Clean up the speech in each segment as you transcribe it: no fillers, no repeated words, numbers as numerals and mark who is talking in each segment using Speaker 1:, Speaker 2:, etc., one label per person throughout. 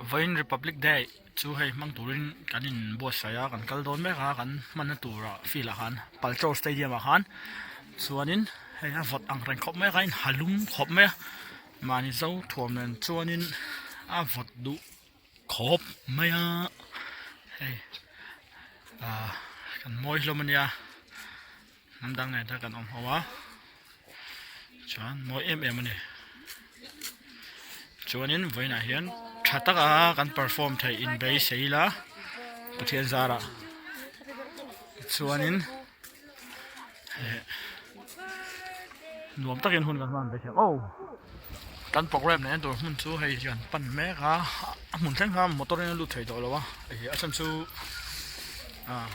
Speaker 1: Vawiin Republic Day chu hei hmang turin kan in buatsaih a kan kal dawn mek a kan hmanna turah field ah khan Palchor stadium ah khan chuanin hei a vawt ang reng khawp mai a kha in ha lum khawp mai a mahni zo thuam nen chuanin a vawt duh khawp mai a hei ah kan mawi hlawm ania hnam dang nen te kan awm ho a chuan mawi em em a ni chuanin vawiinah hian tha taka kan perform theih inbeisei ila Pathian zarah chuanin eh nuam takin hun kan hman ve thei ang aw kan programme neihna tur hmun chu hei kan pan mek a a hmun thleng kha motor in a lut thei tawh lo a a chhan chu ah.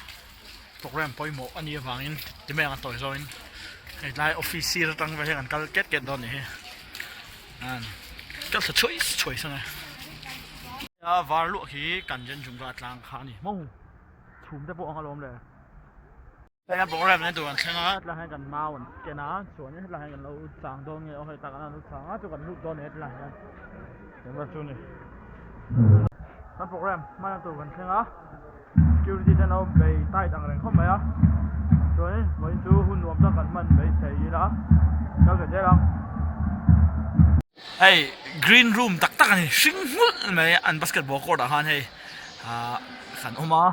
Speaker 1: Programme pawimawh a nih avangin ti mai ang a tawi zawngin hei tlai office sir atang vel hian kan kal ket ket dawn a nih hi kal thla chhuai chhuai sang e. A var luah khi kan zen chung a tlang kha a ni maw chhum te pawh ang alawm le. Hei a programme nei tur an thleng a hetlai hian kan mau an ken a chuanin hetlai hian kan lo chang dawn nge aw hei tak an lo chang a chu kan lut dawn a ni hetlai hian engemaw chu a ni. Kan programme hmana tur kan thleng a. Security te an lo bei tight ang reng khawp mai a chuanin vawiin chu hun nuam tak kan hman beisei ila kal ve zel ang. Hei green room tak tak a ni hring nghulh mai an basketball court ah khan hei ah kan awm a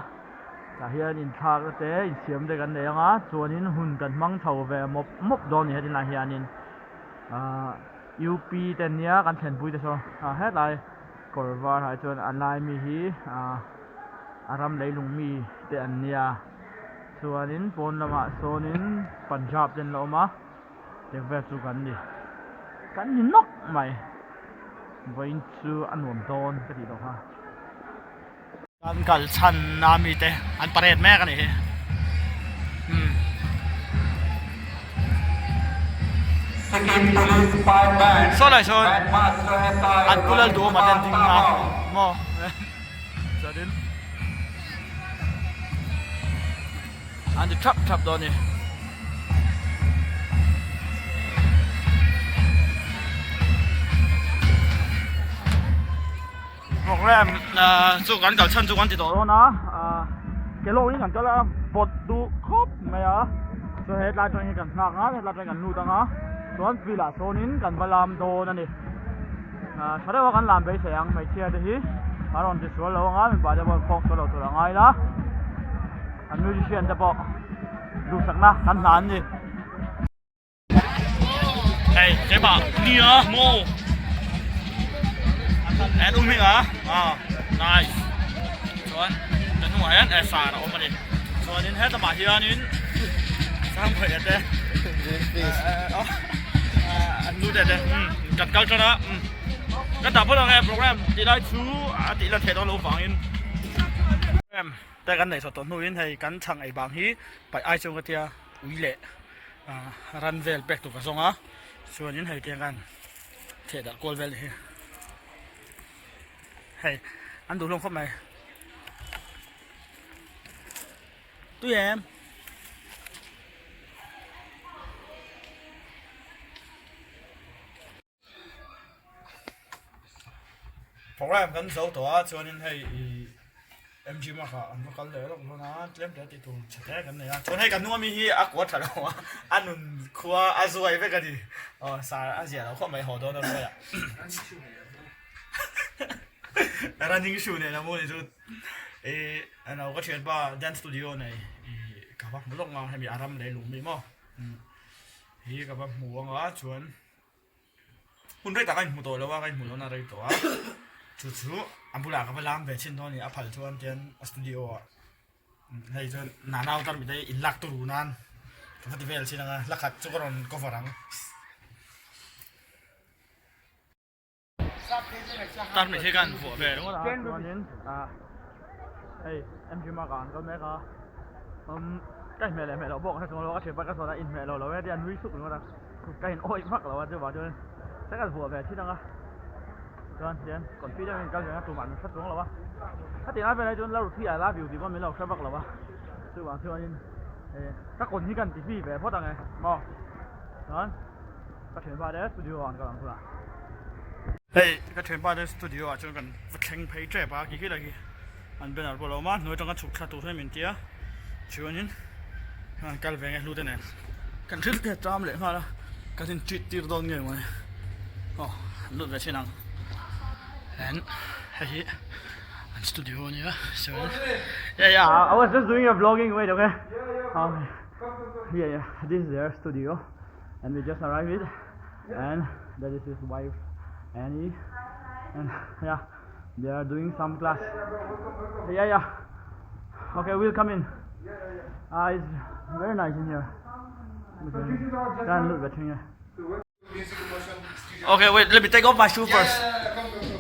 Speaker 1: tah hian inthlak na te insiam te kan nei ang a chuanin hun kan hmang chho ve mawp mawp dawn a ni heti lai hianin ah up te an nia kan thlenpui te saw ah hetlai kawr var ah hi chuan a lai mi hi ah. A ram leilung mi te an nia chuanin pawn lamah sawnin Punjab te an la awm a eng vel chu kan ni kan ni nawk mai vawiin chu a nuam dawn ka tih tawh kha. Kan kal chhan a mi te an parade mek a nih hi umm. Saw lai sawn an pu lal duhawm ah te an ding a maw. Chuanin an ti thap thap dawn a ni. Program chu kan kal chhan chu kan ti tawh dawn a ke lawk in kan kal a vawt duh khawp mai a chuan hetlai atang hian kan nghak ang a hetlai atang hian kan lut ang a chuan field ah sawnin kan va lam dawn a ni. Tha deuha kan lam beisei ang hmeichhia te hi a rawn ti sual lo anga mipa te pawh khawng sual lo tur a ngai la an musician te pawh duhsakna kan hna an ni. Hei keimah nia maw an um hing a ah nice chuan ka hnungah hian eh sar a awm a ni chuanin hetlama hianin sangphaih te an nu te te kan kal tan a kan dah phawt ang e program tih lai chu a tih lan theih dawn loh vangin program te kan neih chhuah tawh hnuin hei kan chhang ei bang hi paih ai chuan ka tia ui leh ran vel pek tur ka zawng a chuanin hei tiang khan theh darh kual vel hi hei an duh hlawm khawp mai tui em. Program kan zo tawh a chuanin hei ih M G Mark ah an va kal leh lawk dawn a tlem te tih tur chhe te kan nei a chuan hei kan hnung ami hi a kuat tha lo a a nun khua a zuai vek a ni aw sar a ziah loh khawp mai haw dawn a ruai ah running shoe nen a mu ni chu ih ano ka thianpa dance studio nei ih ka va hmu lawk ang hemi a ram leh lung mi maw hi ka va hmu ang a chuan. Hun rei tak a inhmu tawh lo a, ka inhmu dawn a rei tawh a, chu chu a bulah ka va lam ve chhin dawn a ni, a phal chuan tian a studio ah hei chuan nana utar mite in lak turu nan ka va ti vel chin ang a, hla khat chu ka rawn cover ang. Tar mit hi kan vuah ve ringawt a chuanin hei M G Mark ah an kal mek a ka inhmeh leh hmeh loh pawh ka hre chuang lo a, ka thianpa ka sawn a inhmeh lo lo e tia nui suk ringawt a. Ka in awih vak lo a chuvang chuan ka kal vuah ve thin ang a chuan hian confi deuh in kal ve a tumah min hre chuang lo a khati lai velah chuan Lalruthi I love you tih pawh min lo hre vak lo a chuvang chuanin eh ka kawn hi kan ti zui ve phawt ang e maw chuan ka thianpa te studio ah an kal ang chula. Hei ka thianpa te studio ah chuan kan va thleng phei tep a khi khi lai khi an banner pawh a lo awm a hnuai atanga chhuk thla tur hian min ti a chuanin an kal ve nge hlu te nen kan thil te a ṭam leh nghal a kan in treat tir dawn nge mawni aw an lut ve thin ang and hei hi an studio a nia chuan yeah yeah I was just doing a vlogging wait okay yeah yeah this is their studio and we just arrived it and that is his wife Annie and yeah they are doing some class yeah yeah okay we'll come in ah it's very nice in here okay can look at here okay wait let me take off my shoe first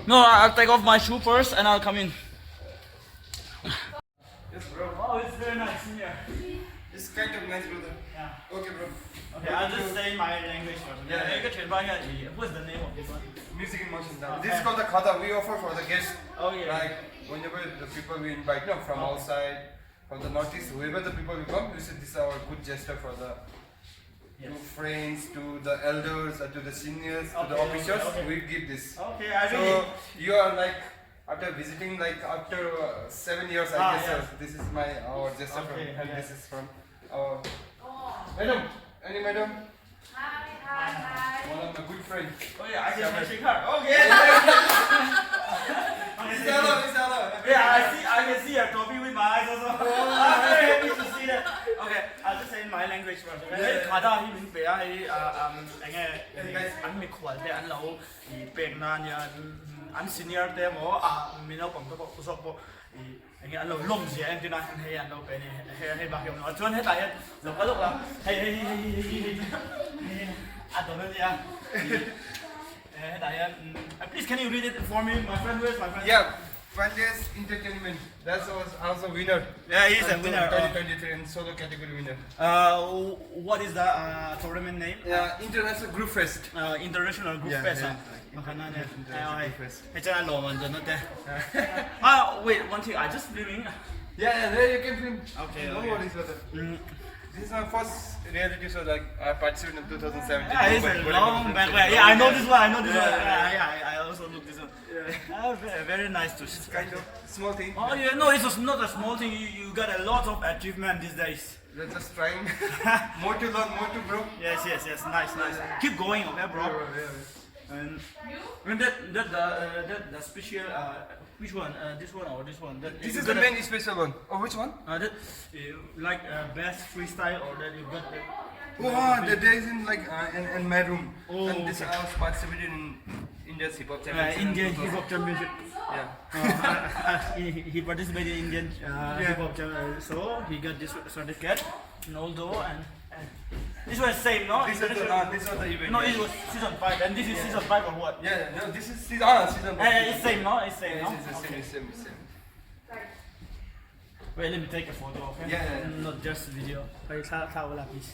Speaker 1: no I'll take off my shoe first and I'll come in
Speaker 2: Yes, bro.
Speaker 1: Oh, it's very nice in here.
Speaker 2: It's kind of nice, brother.
Speaker 1: Yeah.
Speaker 2: Okay, bro.
Speaker 1: Okay, I'll just say my language first.
Speaker 2: Yeah, yeah.
Speaker 1: What's the name of this one?
Speaker 2: Music in motion. Now. This is called the khata. We offer for the guests.
Speaker 1: Oh, yeah.
Speaker 2: Like whenever the people we invite, no, from outside, from the northeast, whoever the people we come, we say this is our good gesture for the
Speaker 1: Yes.
Speaker 2: to friends, to the elders, uh, to the seniors, to the
Speaker 1: Okay, okay,
Speaker 2: officers.
Speaker 1: okay.
Speaker 2: We give this.
Speaker 1: Okay, I
Speaker 2: So
Speaker 1: really.
Speaker 2: you are like after visiting like after uh, 7 years, I
Speaker 1: Ah,
Speaker 2: guess
Speaker 1: yeah.
Speaker 2: uh, this is my our gesture
Speaker 1: Okay,
Speaker 2: from, and
Speaker 1: yeah.
Speaker 2: this is from our madam. Any madam?
Speaker 3: Hi, hi, hi.
Speaker 2: One of my good friends.
Speaker 1: Oh yeah, I can shake her. Okay.
Speaker 2: Hello, hello.
Speaker 1: Yeah, I see. I can see a trophy with my eyes also. I'm very happy to see that. Okay, I'll just say in my language first. Okay. Hey, khada hi min pe a hei um enge an mikhual te an lo i pek na nia an senior te emaw a mi naupang te pawh zawk pawh i enge an lo lawm zia entir nan hian hei an lo pe a ni hei hei bak hi a awm lo a chuan hetah hian lo kal lawk la hei hei hei hei hei hei hei a dawn a nia hetah hian please can you read it for me my friend where is my friend
Speaker 2: Yeah, Pandes Entertainment. That was also winner.
Speaker 1: Yeah, he's a winner.
Speaker 2: 2023 in solo category winner.
Speaker 1: Uh, what is the uh, tournament name?
Speaker 2: Yeah, International Group Fest.
Speaker 1: Uh, International Group
Speaker 2: Yeah,
Speaker 1: Fest.
Speaker 2: yeah.
Speaker 1: ah.
Speaker 2: International Group Fest.
Speaker 1: Hey, 真係羅文俊得 Ah, wait, one thing. I just filming.
Speaker 2: Yeah, yeah, there you can film.
Speaker 1: Okay,
Speaker 2: No
Speaker 1: okay.
Speaker 2: worries, brother. This is my first reality show. Like I participated in 2017.
Speaker 1: Yeah, it's a long back. Yeah, I know this one. I know this one. Yeah, yeah, I, I also look this one.
Speaker 2: Yeah.
Speaker 1: Ah, very, very nice to see.
Speaker 2: Kind of small thing.
Speaker 1: Oh yeah, no, it's just not a small thing. You, you got a lot of achievement these days.
Speaker 2: We're just trying. more to learn, more to grow.
Speaker 1: Yes, yes, yes. Nice, nice. Keep going, okay, bro.
Speaker 2: Yeah, yeah.
Speaker 1: And, and that that the uh, that the special uh, which one? Uh, this one or this one? That,
Speaker 2: This
Speaker 1: you
Speaker 2: is the
Speaker 1: got a-
Speaker 2: main special one. Oh, which one?
Speaker 1: Uh, that, uh, like uh, best freestyle or that you got the,
Speaker 2: Oh, ah, that there is in like uh, in, in my room.
Speaker 1: Oh,
Speaker 2: and this
Speaker 1: okay.
Speaker 2: I was participated in India's hip hop
Speaker 1: uh,
Speaker 2: championship. in
Speaker 1: Indian
Speaker 2: 2000.
Speaker 1: hip hop championship.
Speaker 2: Yeah.
Speaker 1: Uh, he, he participated in Indian uh,
Speaker 2: Yeah.
Speaker 1: hip hop championship, so he got this certificate. And although and, and this was same, no?
Speaker 2: This is the uh, this was the event.
Speaker 1: no,
Speaker 2: yeah.
Speaker 1: it was season five, and this is season five or what?
Speaker 2: Yeah, yeah, no, this is season ah, season.
Speaker 1: Eh, it's same, no? It's same,
Speaker 2: Yeah,
Speaker 1: no?
Speaker 2: it's the same, it's same, it's same.
Speaker 1: Wait, let me take a photo, okay?
Speaker 2: Yeah, yeah, yeah.
Speaker 1: Not just video. Hei, thla thla ula please.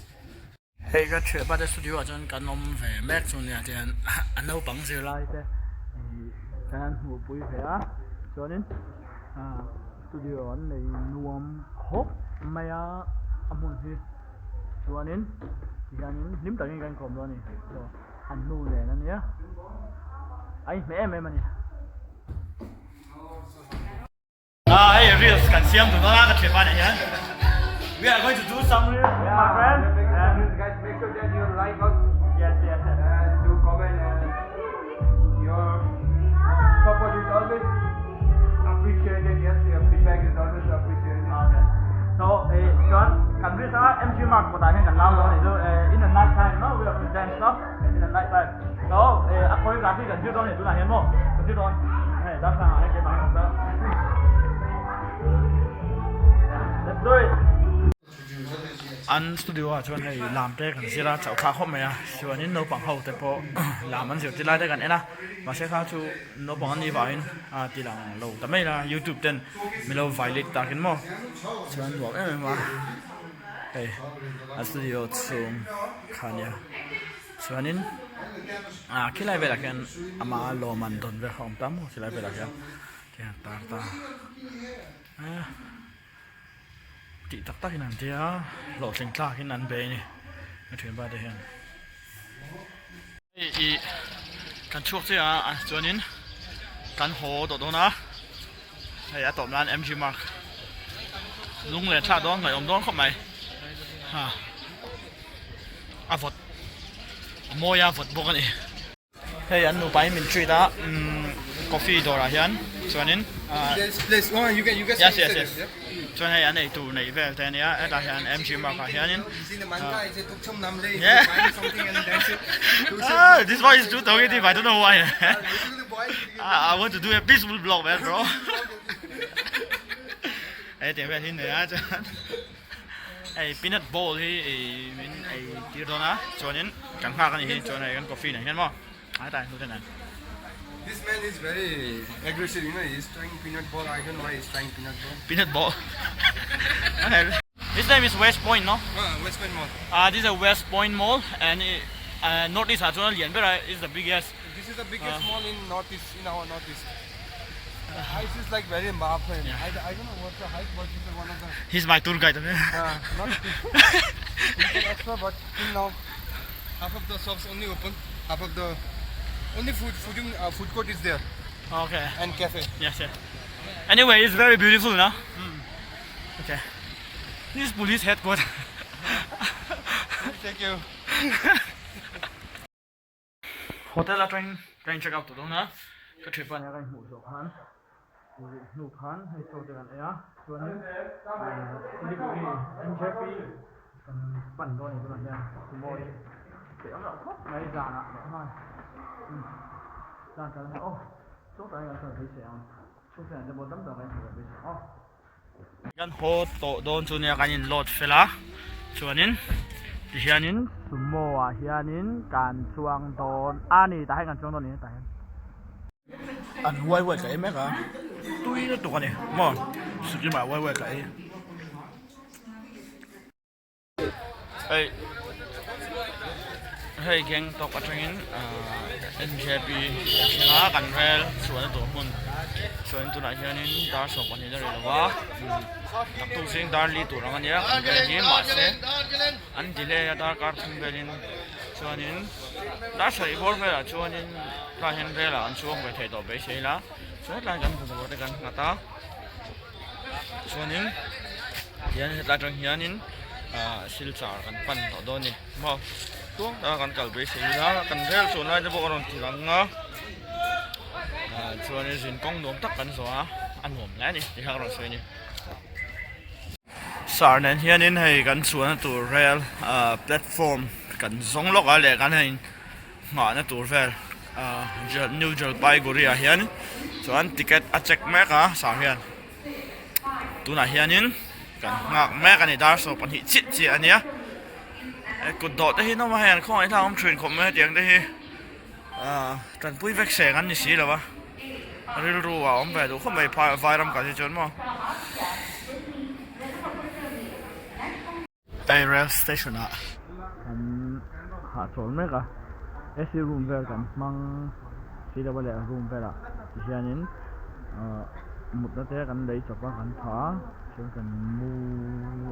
Speaker 1: Hei ka thian pa te studio ah chuan kan awm ve mek chu nia tian a naupang zirlai te kan han hmuh pui ve a chuanin ah studio an nei nuam khawp mai a a hmun hi chuanin tihianin hlim takin kan kawm dawn a ni chaw an hnu nen a nia a inhmeh em em a ni. Ah, hei reels kan siam tur dawn a ka thian pa nen hian we are going to do some reels with my friend and
Speaker 2: Guys, make sure that you like us
Speaker 1: yes yes yes
Speaker 2: and do comment and your support is always appreciated. Yes, your feedback is always appreciated.
Speaker 1: Okay. So, eh, chuan kan reels anga MG Mark kawtah hian kan lam dawn a ni chu eh in the night time no we have to dance no in the night time. So, eh, a choreography kan zir dawn a ni tunah hian maw kan zir dawn hei darthlang ah hian keimah hi ka awm ta. Let's do it. An studio ah chuan hei lam te kan zir a chauh thlak khawp mai a chuanin naupang ho te pawh lam an zir ti lai te kan en a mahse kha chu naupang an nih vangin a ti lang lo ta mai la youtube ten min lo violate takin maw chuan nuam em em a hei a studio chhung kha nia chuanin ah khilai velah khian ama lawm an dawn vel kha a awm ta maw khilai velah khian tihian tar ta a. Tih tak takin an tia a, hlawhtling tlakin an bei a ni a thianpa te hian. Hei i Kan chhuak chiah a chuanin kan haw tawh dawn a hei a tawp nan MG Mark lung leh thlak dawn ngaihawm dawn khawp mai ha a vawt a mawi a vawt bawk a ni. Hei an nupa in min treat a umm coffee dawrah hian chuanin ah yes yes yes chuan hei an eitur neih vel te ania hetah hian MG Mark ah hianin ah this boy is too talkative I don't know why I want to do a peaceful vlog man bro hei tiang vel hi nei a chuan hei peanut bowl hi ih min ei tir dawn a chuanin kan nghak a nih hi chuan hei kan coffee nen hian maw hetah hian hnute nen.
Speaker 2: This man is very aggressive, you know, he is trying peanut ball, I don't know why he is trying peanut ball.
Speaker 1: Peanut ball. This name is West Point, no?
Speaker 2: West Point Mall.
Speaker 1: Ah, this is a West Point Mall and uh, North East ah chuan a lian ber a, is the biggest.
Speaker 2: This is the biggest mall in North East, in our North East. The height is like very maaf. Yeah. I, I don't know what's the height, but this is one of the.
Speaker 1: He's my tour guide.
Speaker 2: Not you can explore, but till now, half of the shops only open, half of the only food fooding, food court is there.
Speaker 1: Okay.
Speaker 2: And cafe.
Speaker 1: Yes, yes. Anyway, it's very beautiful, no? Mm. Okay. This is police headquarters.
Speaker 2: Thank you.
Speaker 1: Hotel atang ka in check out tawh dawn a, ka thipa nia ka inhmuh zawh khan rih hnu khan hei chaw te kan ei a, chuanin Siliguri NJP kan pan dawn a ni tunah hian sumo hi peih awm loh khawp mai zanah leh nghal zan kal a aw chawngtlai kan kal beisei ang chhungte te pawh tam tak kan inhmuh leh beisei ang aw. Kan haw tawh dawn chu nia kan in load fel a chuanin tihianin sumo ah hianin kan chuang dawn a ni tah hian kan chuang dawn a ni tah hian an huai huai ka ei mek a tui lutuk a ni maw sikkim ah huai huai ka ei. Hei hei Gangtok atangin ahh NJP kan thleng a kan rel chhuahna tur hmun chuan tunah hianin dar 12 a ri lo va naktuk zing dar li tur ang ania kan rel hi mahse an delay a darkar thum velin chuanin dar sarih bawr velah chuanin tlai hian relah an chhuak ve thei tawh beisei ila chuan hetlai kan bungrua te kan nghat a. Chuanin hian hetlai atang hianin ah silchar kan pan tawh dawn a ni maw tluang taka kan kal beisei ila kan rel chuan lai te pawh a rawn ti lang a ah chuanin zin kawng nuam tak kan zawh a a nuam hle a ni tih kha ka rawn sawi a ni. Sar nen hianin hei kan chhuahna tur rel ah platform kan zawng lawk a leh kan hei nghahna tur vel ah New Jalpaiguri ah hian chuan ticket a check mek a sar hian tunah hianin kan nghak mek a ni dar 12 chiah chiah a nia kut dawh te hi an awm a hei an khawngaih thlak awm thin khawp mai hetiang te hi ah tanpui vek seng an ni si lo a rilru a awm ve duh khawp mai phai vairam kal hi chuan maw. Hei rail station ah kan hahchawl mek a AC room vel kan hmang si lo a leh room velah tihianin ahh mutna te kan lei chawp a kan phah a chuan kan mu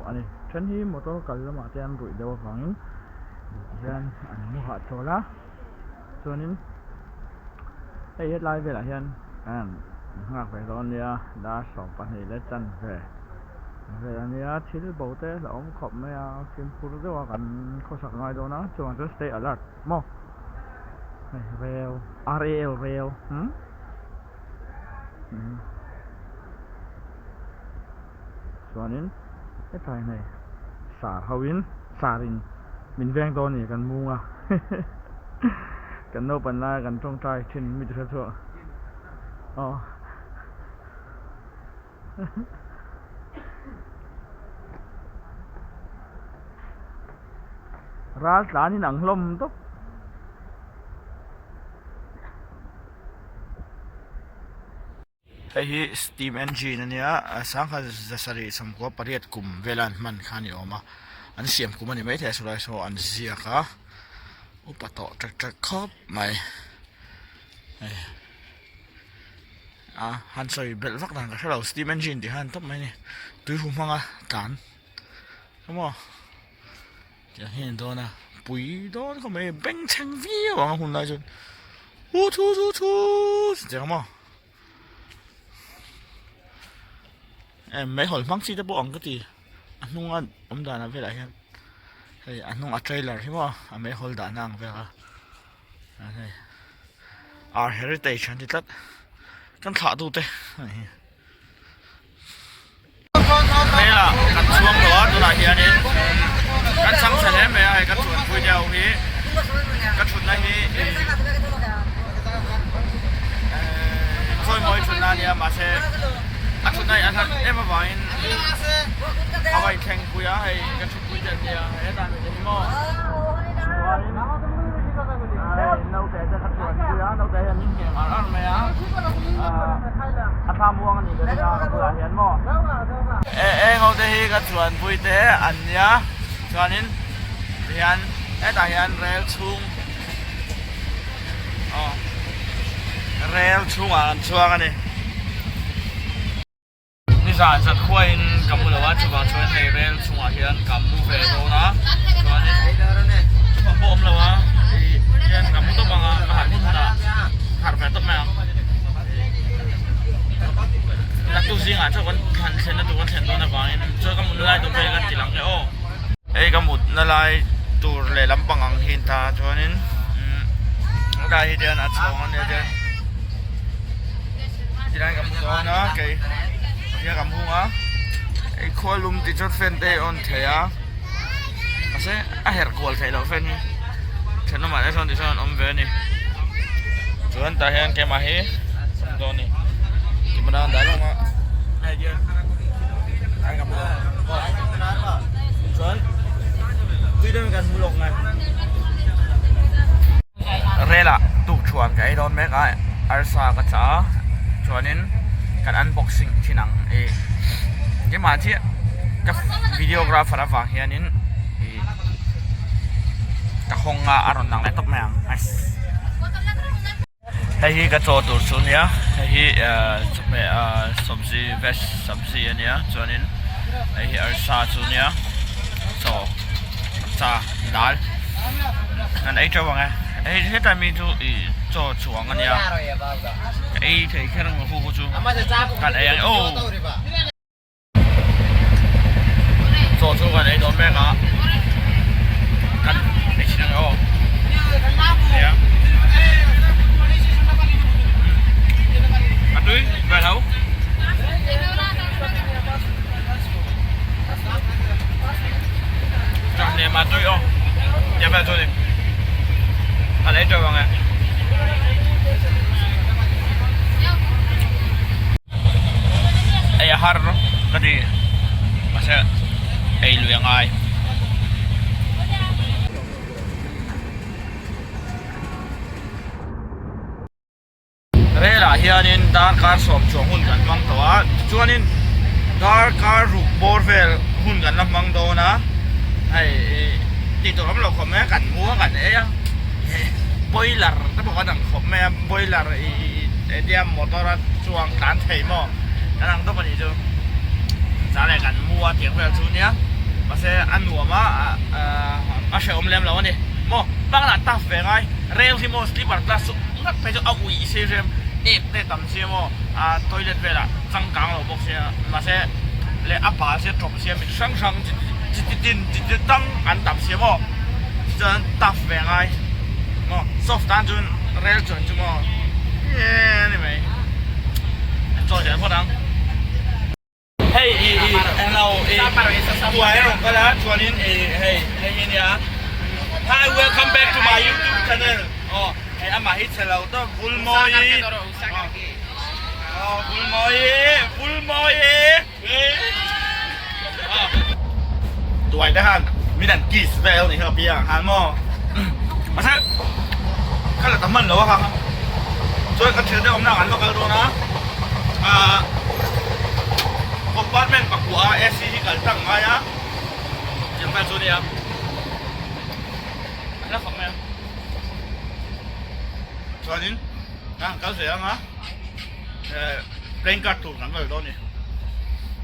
Speaker 1: a ni then hi motor kal lamah te an ruih deuh avangin tihian an mu hahchawl a chuanin hei hetlai velah hian nghak ve dawn nia dar 12 leh chanve. Vel a nia thil bo te la awm khawp mai a fimkhur deuh a kan khawsak ngai dawn a chuvang chuan stay alert maw hei rel R A L rel hmm chuanin hetlai hian hei sar ho in sar in min veng dawn a ni kan mung a kan naupan laia kan tawngtai thin mi ti hre chhuak aw. Ral tlan in ang hlawm tawp. Hei hi steam engine a nia sangha zasarih sawmkua pariat kum vela an hman kha a ni awm a an siam kum a ni maithei a saw lai saw an ziak a upa tawh ṭek ṭek khawp mai hei. A han sawi belh vak dan ka hre lo steam engine tih khan tawp mai a ni tui hu hmanga tlan emaw tiang hi a ni dawn a pui dawn khawp mai bengchheng viau ang a hun lai chuan. Hu thu thu thu chiang maw eh meihawl hmang chi te pawh ang ka ti a hnunga awm danah velah hian hei a hnung a trailer hi maw a meihawl dahna ang vel kha hei our heritage an ti tlat kan thlah tu te a nih hi. Hmela kan chhuang lo a tunah hianin kan chhang chhe hle mai a hei ka chuanpui deuh hi ka thutna hi khawimawi thutna a nia mahse a thutna hi a hlat em avangin a va inthleng pui a hei ka thutpui te an nia hetah mi te hi maw chuanin naute te ka chuanpui a naute hian min ngheng ar ar mai a. A thla muang a nih ka ring a ka bulah hian maw eng ho te hi ka chuanpui te an nia chuanin tihian hetah hian rel chhung aw rel chhungah an chuang a ni. Nizan zat khuain ka mu lo a, chuvang chuan hei rel chungah hian ka mu ve dawn a, chuanin chhuak pawh awm lo a, ih hian ka mu tawp ang a, ka harh hun hunah harh ve tawp mai ang. Naktuk zingah chauh kan han thlenna tur kan thlen dawn avangin chuan ka mutna lai tur pawh hi kan ti lang e aw. Hei ka mutna lai tur leh lampang ang hi a ni ta chuanin helai hi hian a chhawng a nia chuan. Tilai ka hmu dawn a kei hian ka hmung a hei khua lum tih chuan fan te hi a on thei a mahse a herh kual theih loh fan hi thenawmah te sawn tichuan an awm ve a ni chuan tah hian keimah hi ka hmu dawn a ni camera an dah lawm a hei hian ka hmu dawn chuan tui deuhin kan hmu lawk ngai. Rel ah tukṭhuan ka ei dawn mek a arsa ka chah a chuanin kan unboxing thin ang ih keimah chiah ka videographer avang hianin ih ka hawng a a rawn lang leh tawp mai ang hei hi ka chaw tur chu ania hei hi chawhmeh sabzi veg sabzi ania chuanin hei hi arsa chu ania chaw cha dal kan ei teuh ang e hei hetlai mi chu ih chaw chhuang ania ka ei thei kher ang hu chu kan ei ang e aw. Chaw chu kan ei dawn mek a kan ei thin ang e aw nia a tui ve tho. Chahnem a tui aw tia vel chu ni kan ei teuh ang e. Ei a har ka ti mahse ei lui a ngai. Relah hianin darkar sawm chuang hun kan hmang tawh a tichuanin darkar ruk bawr vel hun kan la hmang dawn a hei ih tih tur awm lo khawp mai a kan mu a kan ei a boiler te pawh kan ang khawp mai a boiler ih tia motor a chuang tlan thei maw kan ang tawp a nih chu chah leh kan mu a tiang vel chu nia mahse a nuam a a hrehawm lem lo a ni maw bakah tough ve ngai rel hi maw sleeper class chu nghat phei chu a uih si hrem ep te tam si maw a toilet velah changkang lo bawk sia mahse leh a bal sia tawp sia mi hrang hrang chi chi tin chi chi tang an tam sia maw chuan tough ve ngai maw soft tan chuan rel chuan chu maw eee ani mai chaw hian phawt ang. Hei i i englo i buai a rawn kal a chuanin i hei hei hi nia Hi welcome back to my youtube channel aw hei amah hi chhe lo tawp Vulmawi aw Vulmawi Vulmawi Tuai te khan min an kiss vel ni kha ka piang khan maw mahse ka la ta hman lo a kha chuan ka thiante awmna an va kal dawn a ah compartment pakua a AC hi kal tlang ngai a tiang vel chu a nia a la khawp mai a chuanin kan han kal ve ang a. Playing card tur kan vel dawn a ni.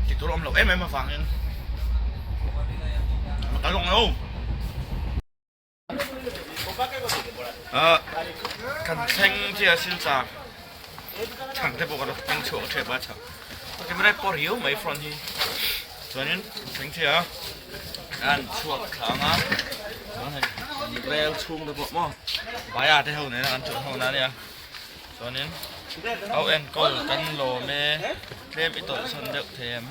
Speaker 1: Tih tur a awm loh em em avangin a kal lawng lo. Kan thleng chiah Silchar chhang te pawh ka rawn keng chhuak tep a chhang camera pawh riau mai front hi chuanin thleng chiah a an chhuak thlang a chuan hei rel chhung te pawh maw vaya te ho nena kan chuan ho na ania chuanin au enkawl kan lawm e tlem i tawlh sawn deuh thei em.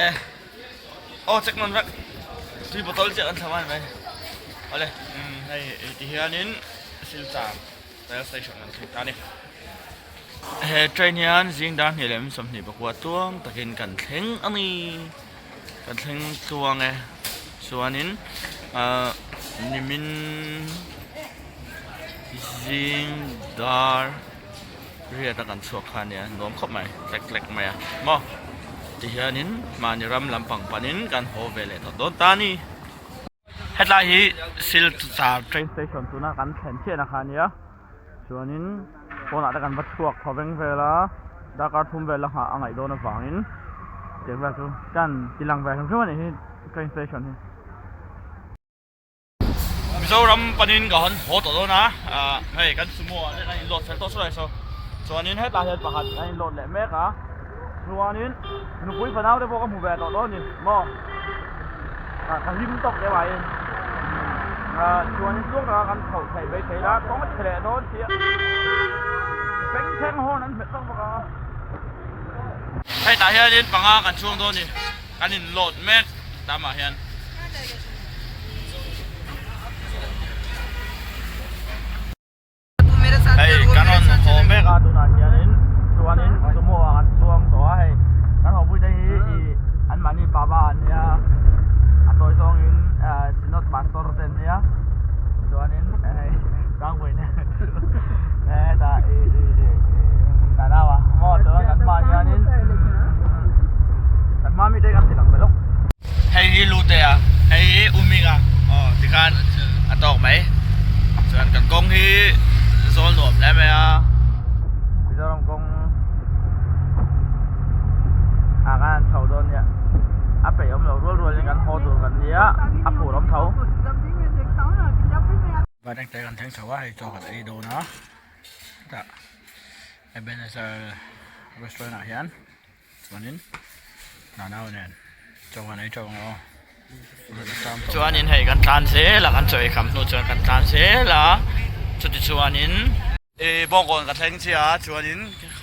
Speaker 1: E aw check nawn vek tui bottle chiah kan thlam a ni mai awle hei ti hianin Silchar rail station kan thleng ta a ni he train hian zing dar hnih leh 24 tluang takin kan thleng a ni kan thleng tluang e chuanin ah nimin zing dar. Riat a kan chhuak kha ania nuam khawp mai tlek tlek mai a maw tihianin mahni ram lampang panin kan haw ve leh tawh dawn ta a ni. Hetlai hi Silchar train station tuna kan thlen chiahna kha ania chuanin pawnah te kan va chhuak thaw veng vel a darkar thum vel a nghah a ngaih dawn avangin tiang vel chu kan ti lang ve hrim hrim a nih hi train station hi. Mizoram panin ka hawn haw tawh dawn a, hei kan sumo ah te kan in load fel tawh saw saw chuanin hetlai hian pakhat kan in load leh mek a chuanin nupui fanau te pawh ka hmu ve tawh dawn a ni maw ka hlim tawk deuh ah in chuanin tluang taka kan chhoh theih mai thei la kawng a chhe leh dawn sia bengchheng horn an hmet tawk bawk a. Hetah hianin panga kan chhuang dawn a ni. Kan in load mek tamah hian. Hei kan rawn haw mek a tunah hianin chuanin sumo ah kan chuang tawh a hei kan haw pui te hi ih anmahni baba an nia a tawi zawngin synod pastor te an nia chuanin hei tlangpui nen hetah ih ih nanaua maw chuan kan hmaah hianin. Kan hma mi te kan ti lang ve lawk. Hei hi Lute a, hei hi Uming a, aw tikhan a tawk mai. Chuan kan kawng hi zawl nuam hle mai a, Mizoram kawng ah khan an chho dawn nia, a peih awm loh rual rualin kan haw tur kan nia, a phur awm tho. Van engte kan thleng chho a, hei chaw kan ei dawn a, hetah. Ebenezer restaurant ah hian chuanin nanau nen chaw han ei teuh ang aw chuanin hei kan tlan zel a kan chaw ei kham hnu chuan kan tlan zel a chuti chuanin e bawngkawn ka thleng chiah a chuanin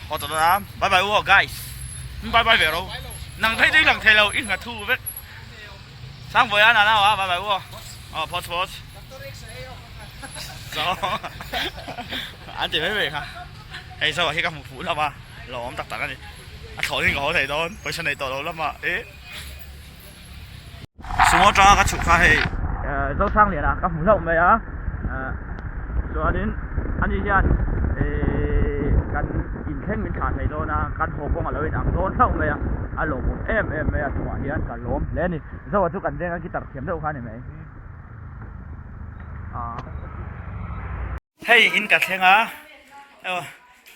Speaker 1: haw tawh dawn a bye bye u aw guys bye bye ve ro nang phei chu i lang thei lo i nghathu vek Sangbawi a nanau a bye bye u aw aw phawt phawt. An ti mai mai kha hei zo ah hi ka hmu fuh hlauh a lo awm tak tak a ni a thlawh in ka haw thei dawn pawisa nei tawh lo lamah eh sumo atanga ka chhuk kha hei Zosangliana ka hmu hlauh mai a chuanin ani hian eh kan inthleng min thlah thei dawn a kan haw kawng a lo inang dawn hlauh mai a a lawmawm em em mai a chungah hian ka lawm hle a ni Zoa chu kan venga guitar thiam deuh kha a ni mai. Hei in ka thleng a,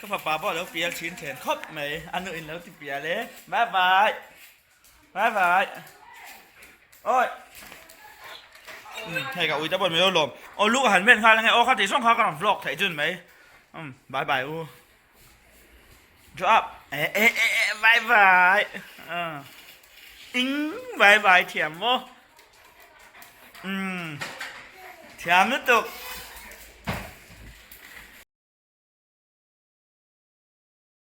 Speaker 1: ka fapa pawh a lo pial thin then khawp mai, a nu in lo ti pial e, bye bye, bye bye, awi hei ka uite pawh min lo lawm, aw lu ka han ven nghal ange, aw kha tih zawng kha ka rawn vlog theih chun mai, bye bye u, drop, eh eh eh bye bye, ing bye bye thiam maw. Umm thiam lutuk.